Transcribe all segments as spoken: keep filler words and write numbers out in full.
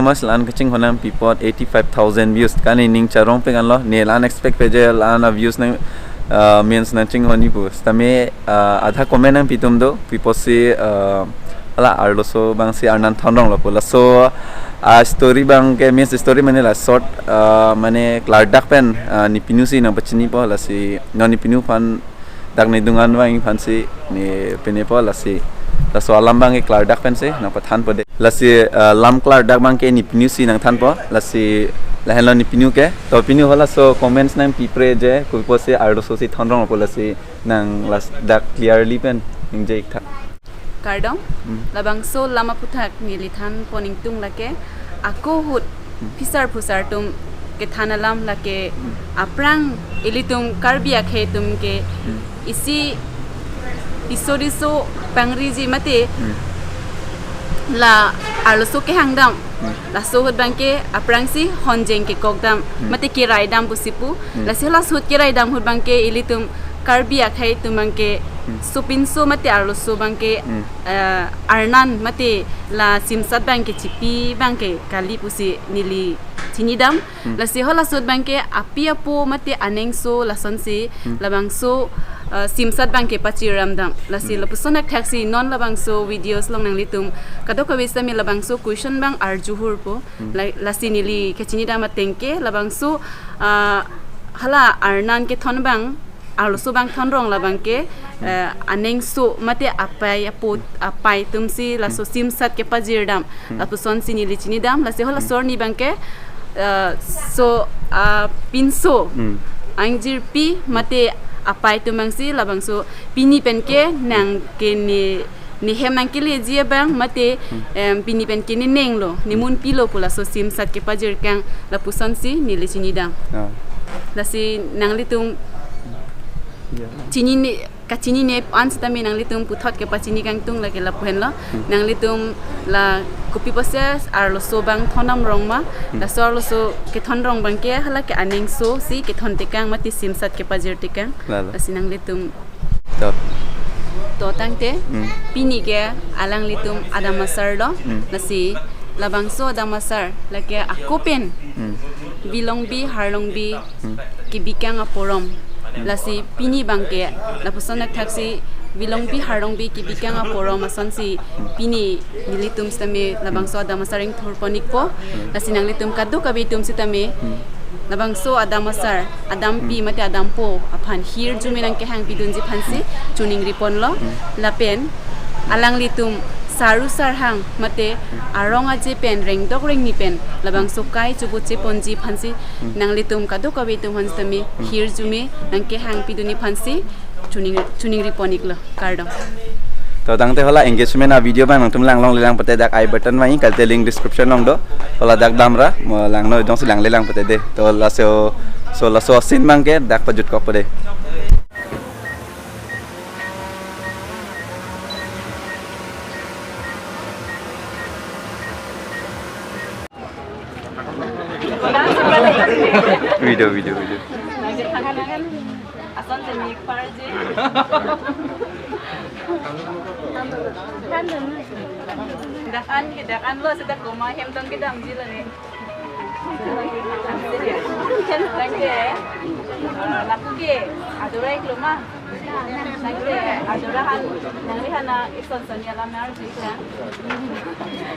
Thomas lan kachinghon nangpi apot eighty five thousand views. Kani ning charong pe kan lo. Ne lan expect peje lan a views nang, uh, means nangchinghon ni pu. Sitame, uh, adha comment nangpi atum do. Pi apotsi, uh, hala arloso abangsi arnan thon rong lo pu. Laso, uh, story abangke means story mane la short, uh, mane klardak pen, uh, ne pinu si nangpachinipo lasi non ne pinu aphan dak ne dungan vang aphansi ne pinepo lasi. Laso alam abangke klardak pensi nangpathanpo de. Lasi, uh, lam klardak abangke ne pinu si nangthanpo. Lasi lahenlo ne pinu ke. To pinu halaso comments nangpi pre je, kopi apotsi arloso si thon rong lo pu lasi nang las dak clearly pen ningje ik tha. Kardom, Hmm. labangso lam aphuthak neli thanpon ingtung lake, ako ahut Hmm. phisar phusar atum kethan alam lake Hmm. aphrang ilitum Karbi akhei atum ke Hmm. isi iso diso pangriji mate Hmm. la arloso kehang dam. Hmm. Laso ahut abangke aphrangsi honjeng kekok dam Hmm. mate kerai dam pusi pu. Hmm. Lasi laso ahut kerai dam ahut abangke ilitum Karbi akhei atum abangke Hmm. sopinso mate arloso abangke Hmm. eh, arnan mate la simsat abangke chipi abangke kali pusi neli chinidam. Hmm. Lasi halaso ahut abangke api apo mate anengso lasonsi Hmm. labangso, eh, simsat abangke pachiram dam. Lasi Hmm. lapuson akthaksi non labangso videos along nanglitum kadokave sitame labangso question abang arju hurpo. Hmm. La-, lasi neli kachinidam ateng ke labangso, ah, hala arnan kethon abang arloso abang thon rong lo abangke, Hmm. eh, anengso mate apei apo Hmm. apei atumsi laso Hmm. simsat kepajir dam. Hmm. Lapusonsi neli chinidam, lasi halaso Hmm. arni abangke, eh, so, ah, pinso Hmm. angjirpi mate apei atum abangsi labangso pini penke nang ke ne nehem nangkeleji abang mate, Hmm. em, pini penke ne nenglo, ne munpilo pu laso simsat kepajir kang lapusonsi neli chinidam. Ah. Lasi nanglitum Ya. chinine, kachinine an sitame nanglitum puthot kepachini kangtung lake lapu henlo. Hmm. Nanglitum la kopi apotsi arloso abang thon dam rong ma, Hmm. laso arloso kethon rong abangke hala ke anengso si kethon tekang mate simsat kepajir tekang. Lalo. Lasi nanglitum To. To tangte, Hmm. pini ke alanglitum adam asar lo, Hmm. lasi labangso adam asar, lake ako pen, Hmm. Vilongbi Harlongbi Hmm. kebikang aporom. Hmm. Lasi pini abangke, lapuson akthaksi Vilongbi Harlongbi kebikang aporom asonsi, pini nelitum sitame labangso adam asar ingthurpon ikpo, lasi nanglitum kadokave atum sitame, Hmm. labangso adam asar, adampi Hmm. mate adampo aphan hirjume nangkehangpidunji aphansi choningripon lo. Hmm. Lapen alanglitum saru sarhang mate arong aje pen rengdok rengni pen labangso kai choboche ponji aphansi Hmm. nanglitum kadokave atum aphan sitame Hmm. hirjume nangkehangpidunji aphansi choning, choningripon iklo. Kardom. To tangte hala engagement a video abang nangtum langlonglelang pute dak I button abang, kalite link description along do. Hala dak damra, mo langno jongsi langlelang pute de. To laso, so laso scene abangke dak pajutkok pute. Video, video, video. Ason jenik parji. Dak an ke, dak an lo, seta koma hem tong kedamji lo ne. Tangte, ah, lapu ke adora iklo ma. Tangte adora han, nangli hana ison son ya lamar ji ya.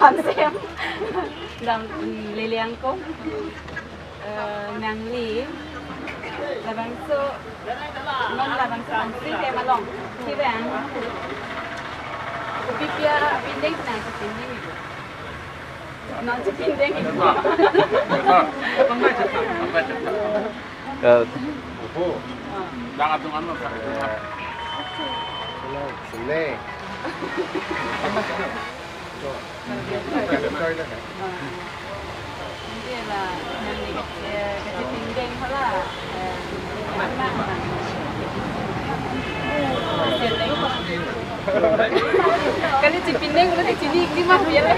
Hansem. Dam, mm, lele angko. Eh, nangli labangso, non labangso angsi ke malong. Kibang. Kopi apya pindeng nang pindeng. Non pindeng. Eh, Opo. Jangan tungan mo. Eh, sele. Kali chipindeng ulo di chini ikdi mah huya le.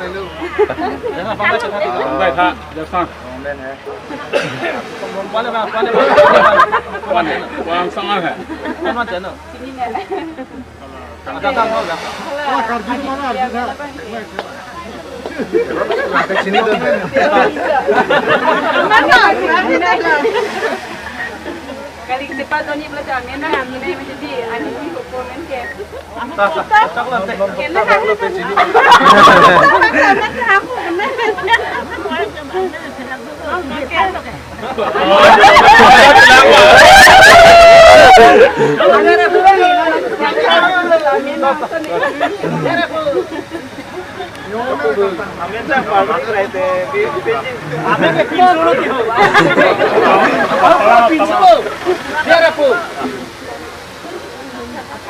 Bang bai tha, jasa. Wan, wan, wan, wan. Wan, wan, sama hai. Ada, ada, ada. Kali cepat doni belajar, mena, mena, mena, jadi, ani pun komen ke.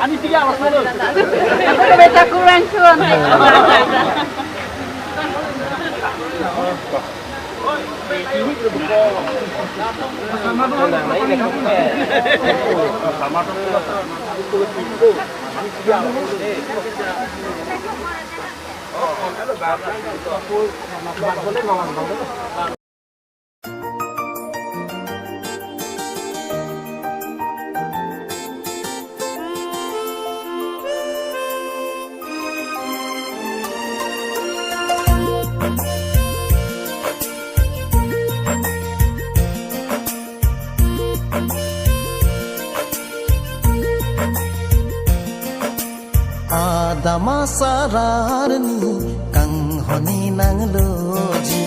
Ani tiga awas dulu. Beta kurang cuan. Adam asar arni kanghon-i nangloji,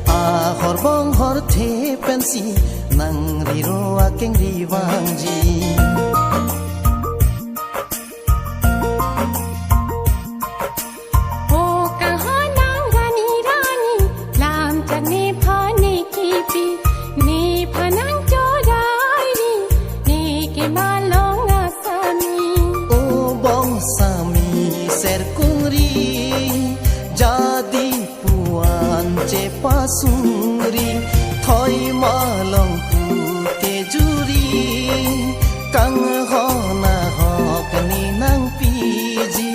ahor bonghor the pensi nangri ro akengri vangji. O kanghon nang rani rani, lam chak nephan nekipi, nephan nangchorai ri, neke malong asami. O bongsami serkungri, jadi puan chepasungri, thoi malong pu kejuri, kanghon ahok ne nangpiji,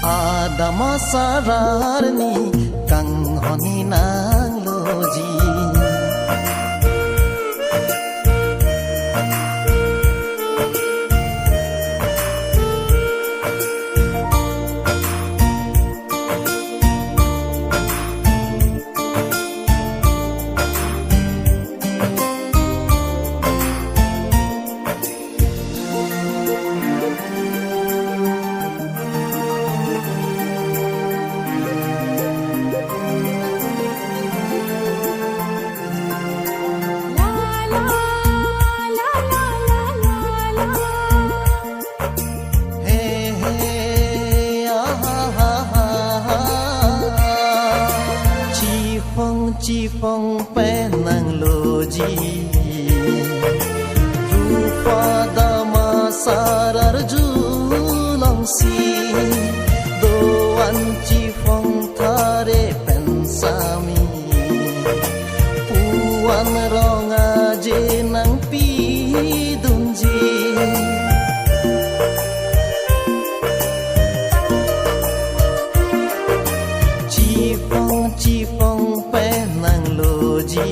Adam asar arni kanghon-i nangloji. He, he, ah, ha, ha, ha, ha. Chiphong, chiphong pen nangloji. Rupa dam asar arjulongsi, do-an chiphong thare pensami, puan rong aje nangpidunji. Chiphong chiphong pen nangloji,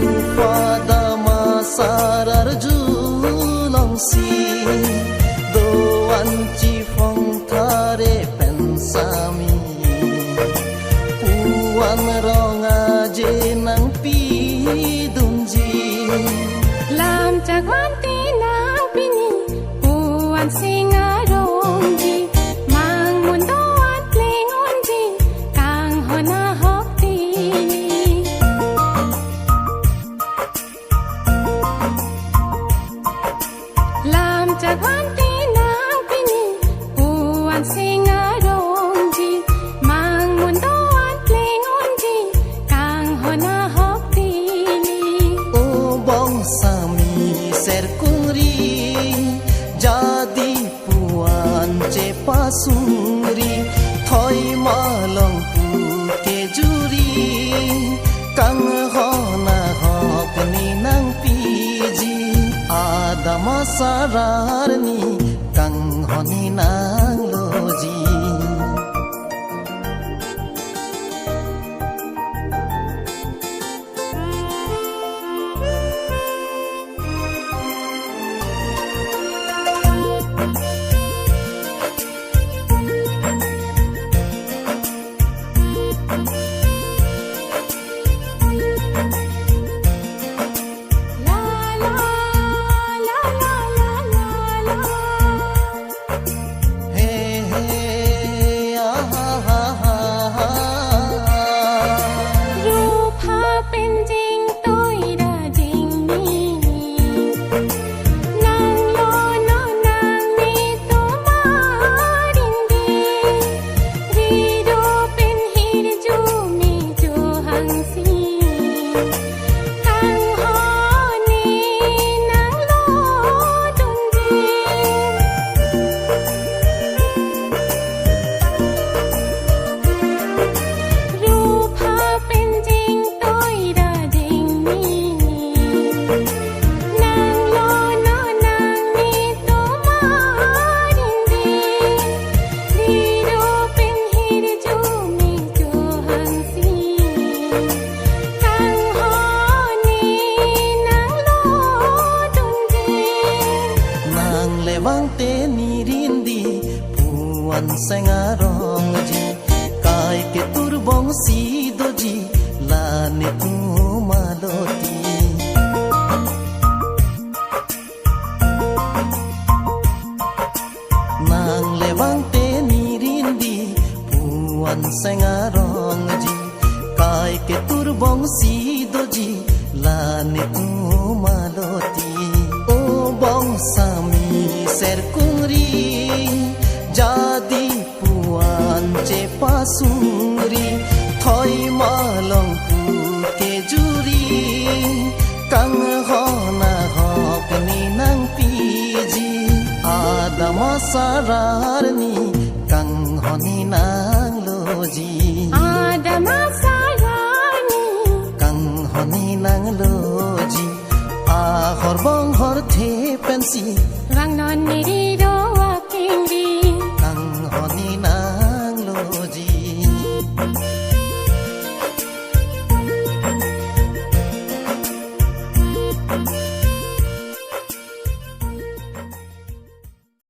rupa dam asar arjulongsi, do-an chiphong thare pensami, puan rong aje nangpidunji. Lam chak vanti nangpini, puan sing arongji, mangmun do-an pleng unji, kanghon ahok tini. Lam chak vanti nangpini, puan sing arongji, mangmun do-an pleng unji, kanghon ahok tini. O bongsami serkungri, jadi puan chepasungri, thoi malong pu kejuri, kanghon ahok ne nangpiji, Adam asar arni kanghon-i nangloji. Anseng arongji, kai ketur bongsi doji, la netum aloti. O bongsami serkungri, jadi puan chepasungri, thoi malong pu kejuri, kanghon ahok ne nangpiji. Adam asar arni kanghon ne nangloji. Adam asar arni kanghon ne nangloji. Ahor bonghor the pensi vangnon ne ri